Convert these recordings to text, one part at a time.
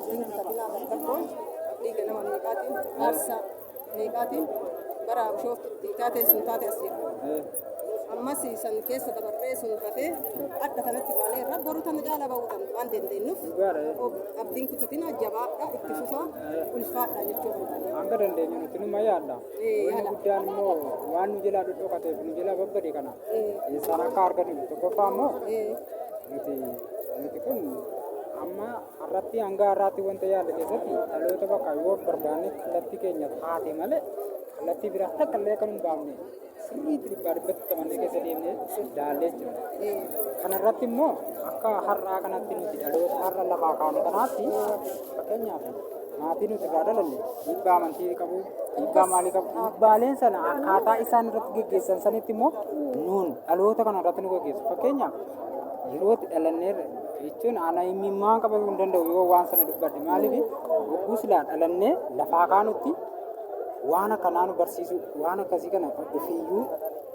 Kutatinaa dargaggoon dhiiga nama meeqaatiin, aarsaa meeqaatiin bara Bishooftutti taateen sun taate as jira. Ammas san keessa dabarree sun hafee adda kanatti baanee irra boru tana caala ba'uu waan dandeenyuuf abdiin kutatinaa, jabaadha, itti fufaa, ulfaadha jechuu barbaada. Hanga dandeenyu nuti numa yaalla. Wanni guddaan immoo waan nu jalaa dhudhuqateef nu jalaa babbade kana isaan akka argannu. Tokkoffaa immoo nuti kun amma har'atti, hanga har'aatti wanta yaalle keessatti dhaloota bakka yoo barbaanne kallattii keenya taate malee kallattii biraa takka illee akka nu hin baafne sirriitti dhibbaa dhibbatti qabannee keessa deemnee ilaallee jira. Kanarratti immoo akka har'aa kanatti nuti dhaloota har'a lafaa kaane kanaatti, fakkeenyaaf maatii nuti irraa dhalanne dhiibbaa amantii qabu, dhiibbaa maalii qabu, dhiibbaaleen sana akkaataa isaan irratti geggeessan sanitti immoo nuun dhaloota kana irratti nu geggeessu. Fakkeenyaaf yeroo itti dhalannee jechuun ana imimmaan qabachuu hin danda'u yoo waan sana dubbadhe. Maaliif? Hogguu silaa dhalannee lafaa kaanutti waan akkanaa nu barsiisuu, waan akkasii kana ofiiyyuu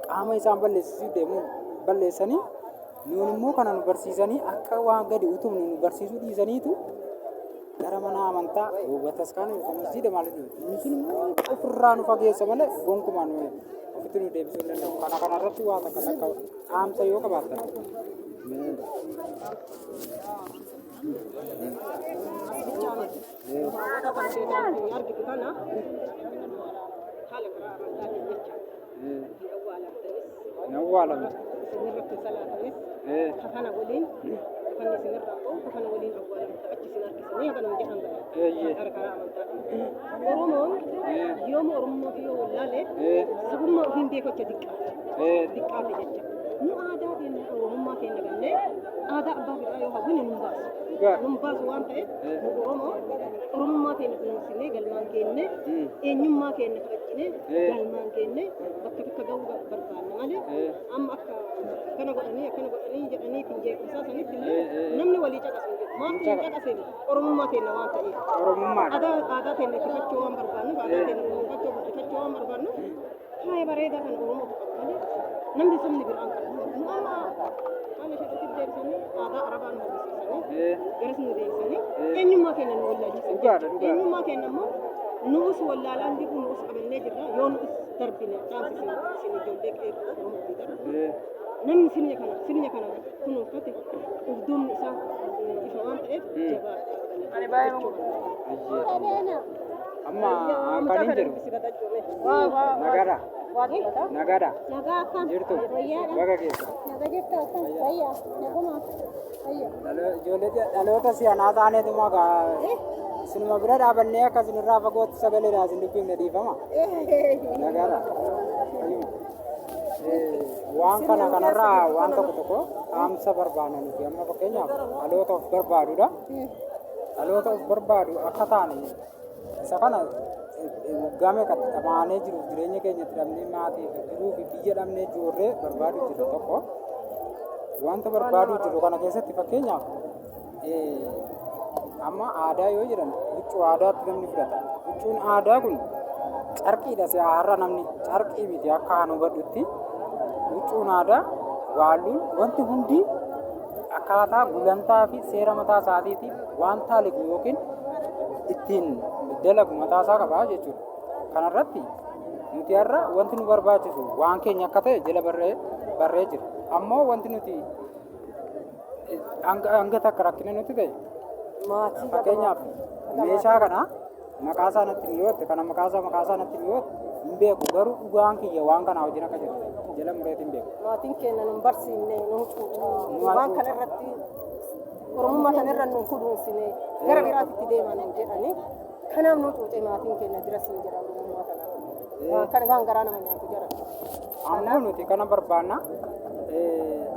qaama isaan balleessisuu deemuun balleessanii, nuun immoo kana nu barsiisanii akka waan gadi utubnu nu barsiisuu dhiisaniitu gara mana amantaa bataskaana yookaan masjiida maal jedhu, inni sun immoo ofirraa nu fageessa malee gonkumaa nu ofitti nu deebisuu hin danda'u. Kana kanarratti waa takka takka dhaamsa yoo qabaattan. Bichaa miti. Taabota kan seetaan argitu kana haala karaa amantaatiin jecha hin awwaalamtanis. Hin awwaalamne. Isinirratti salaatanis, kafana waliin, kafanni isinirraa ba'u kafana waliin awwaalamta, achi isin harkisanii haganuma jedhan gala. Karaa amantaatiin. Oromoon yooma Oromummaa fi yoo wallaale sabummaa ofiin beeku jecha diqqaate. Diqqaate jecha. Nu aadaa keenya, Oromummaa keenya gannee aadaa abbaa biraa yoo hawwine nun baasu. Nun baasu waan ta'eef nu Oromoo Oromummaa keenya kunuunsinee galmaan keenne, eenyummaa keenya kabajjinee galmaan keenne bakka takka ga'uu barbaanna malee amma akka akkana godhanii akkana godhanii jedhanii ittiin jeequmsaa sanitti illee namni walii caqasu hin jiru. Maaf hin caqasine? Oromummaa keenya waan ta'eef. Oromummaadha. Aadaa keenya ittifachuu waan barbaannuuf, aadaa keenya kunuunfachuu, guddifachuu waan barbaannuuf, faaya bareedaa kana Oromootu qaba malee namni sabni biraan qabu. Nu amma haala isheetti deebisanii aadaa Arabaa nu hawwisiisanii garas nu deebisanii eenyummaa keenya nu wallaalchisan. Dhugaadha, dhugaadha. Eenyummaa keenya immoo nuus wallaalaan jirru, nuus qabannee jirra. Yoo nuus darbine dhaamsi isin ijoollee qeerroo Oromootii darbu. Namni sirna kana kunuunfate ufduubni isaa ifa waan ta'eef jabaadha. Ani baay'ee. Amma kan hin jedhu nagaadha. Nagaadha. Nagaa akkam? Jirtu. Wayyaadha. Baga keessa. Naga jirtu, akkam? Wayyaa. Naguma. Wayyaa. Ijoollee dhaloota si'anaa taaneetuma gaa isinuma bira dhaabannee akka isinirraa fagootti sagaleedhaan isin dubbifne, dhiifama. Nagaadha. Fayyuma. Waan kana kanarraa waan tokko tokko dhaamsa barbaanna nuti amma, fakkeenyaaf dhaloota of barbaadudha. Dhaloota of barbaadu akka taane isa kana waggaa meeqa dhamaanee jiruuf jireenya keenya itti dhabnee, maatii fi jiruu fi biyya dhabnee joorree barbaadu jira tokko. Wanta barbaaduu jiru kana keessatti fakkeenyaaf amma aadaa yoo jedhan huccuu aadaatti namni fudhata. Huccuun aadaa kun carqiidha si'a, har'a namni carqii miti. Akka ani hubadhutti huccuun aadaa, waalluun, wanti hundi akkaataa gulantaa fi seera mataa isaatiitiin waan taaligu yookiin ittiin dalagu mataa isaa qaba jechuudha. Kanarratti nuti har'a wanti nu barbaachisu waan keenya akka ta'e jala barree barree jira. Ammoo wanti nuti hanga takka rakkina nuti ta'e Maatii fakkeenyaaf meeshaa kana maqaa isaa natti miyootte, kana maqaa isaa natti miyootte hin beeku, garuu dhugaan kiyya waan kanaa wajjin akka jiru jala mureetiin beeku. Maatiin keenya nun barsiifne, nun cuucaa Nu waan hacuuca. kana irratti, Oromummaa kana irra nun kunuunsine, gara biraatti deeman nun jedhani. Kanaaf nu cuuce maatiin keenya dira siin jedha. Oromummaa kana waan kana waan garaa nama nyaatu jara. Ammoo nuti kana barbaanna.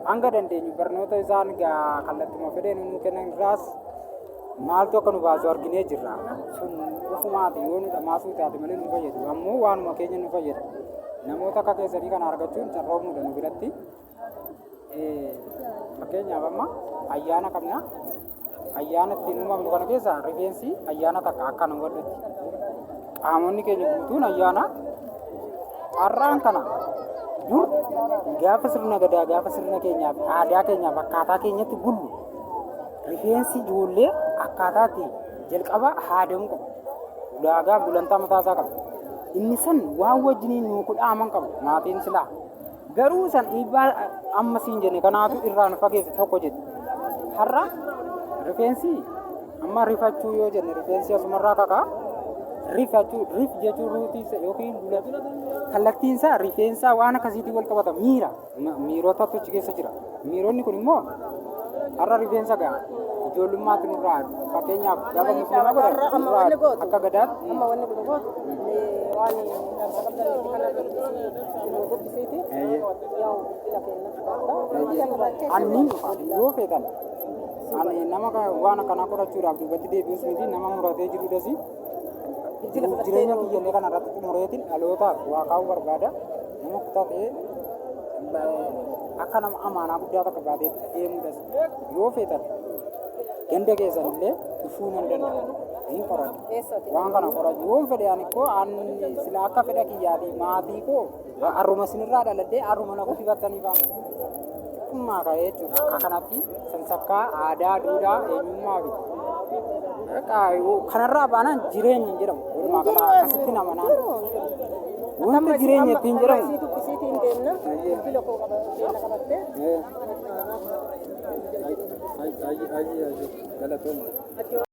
Hanga dandeenyu barnoota isaan gaa kallattuma fedheen nu kennan irraas maaltu akka nu baasu arginee jirra. Sun ofumaati yoo nu dhamaasuu taate malee nu fayyadu. Ammoo waanuma keenya nu fayyada. Namoota akka keessanii kana argachuun carroomuudha nu biratti. Fakkeenyaaf amma ayyaana qabna. Ayyaana ittiin uumamnu kana keessa rifeensi ayyaana takka akka nu hubadhutti. Qaamonni keenya guutuun ayyaana. Har'aan kana dur gaafa sirna gadaa, gaafa sirna keenyaaf aadaa keenyaaf akkaataa keenyatti bullu, rifeensi ijoollee akkaataatti Jalqaba haadamuu qaba. Ulaagaa gulantaa mataa isaa qaba. Inni san waan wajjiniin nuu kudhaaman qabu maatiin silaa. Garuu san dhiibbaa amma siin jenne kanaatu irraa nu fageesse tokko jedhe. Har'a rifeensi amma rifachuu yoo jenne rifeensi asumarraa kakaa. Rifachuu rif jechuun ruutii isa yookiin kallattiin isaa rifeensaa waan akkasiitiin wal qabata miira miirotatu achi keessa jira. Miironni kun immoo har'a rifeensa ga'a ijoollummaatti nurraa fakkeenyaaf gaafa musliima godhan Amma nurraa wanni gootu. akka gadaatti. Amma wanni kun gootu waan dhaamsa qabdan miti kana dubbisii nu dubbisiiti. Yaa'u bilbila kenna fudhadha. Anniin dhufa yoo feetan ani nama waan akkanaa qorachuudhaaf duubatti deebi'us miti nama muratee jirudhas jireenya kiyyallee kana irratti xumureetiin dhalootaaf waa kaa'uu barbaada. Nama kutaa ta'ee akka nama amaanaa guddaa takka baatee deemuudhas yoo feetan ganda keessan illee dhufuu nan danda'a. Hin qoradha. Waan kana qorachuu yoon fedhe ani koo an sila akka fedha kiyyaatii maatii koo harruma isinirraa dhaladhee harruma na guddifattanii faana. Xiqqummaa ka'ee jechuudha. Akka kanatti sansakkaa aadaa, duudhaa, eenyummaa fi kanarraa baanaan jireenya hin jedhamu. Walumaa gala akkasitti nama naan. Wanti jireenya ittiin jedhamu. Sii dubbisiitiin deemna. Bilbila koo keenya qabattee. Ayyi ayyi ayyi galatooma.